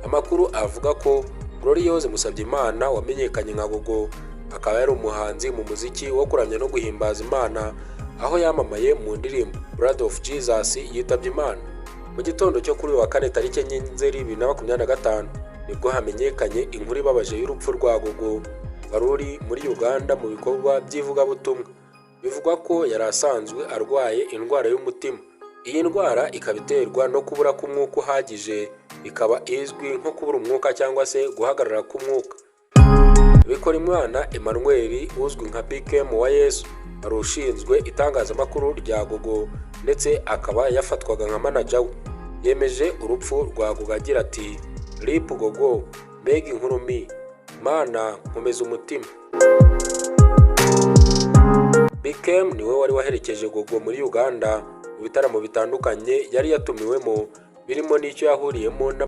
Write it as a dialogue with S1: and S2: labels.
S1: Amakuru avuga ko Gloriose Musabyimana wamenyekanye nka Gogo, akaba yari umuhanzi mu muziki wo kuramya no guhimbaza Imana, aho yamamaye mu ndirimbo Blood of Jesus, yitabye Imana. Mu gitondo cyo kuri uyu wa kane tariki 4 Nzeri 2025 nibwo hamenyekanye inkuru ibabaje y'urupfu rwa Gogo wari uri muri Uganda mu bikorwa by'ivugabutumwa. Bivugwa ko yari asanzwe arwaye indwara y'umutima. Iyi ndwara ikaba iterwa no kubura k'umwuka uhagije, ikaba izwi nko kubura umwuka cyangwa se guhagarara k'umwuka. Bikorimana Emmanuel uzwi nka Bikem wa Yesu wari ushinzwe itangazamakuru rya Gogo ndetse akaba yafatwaga nka manager we, yemeje urupfu rwa Gogo agira ati: "RIP Gogo, mbega inkuru mbi, Mana nkomeza umutima." Bikem niwe wari waherekeje Gogo muri Uganda mu bitaramo bitandukanye yari yatumiwemo, birimo n'icyo yahuriyemo.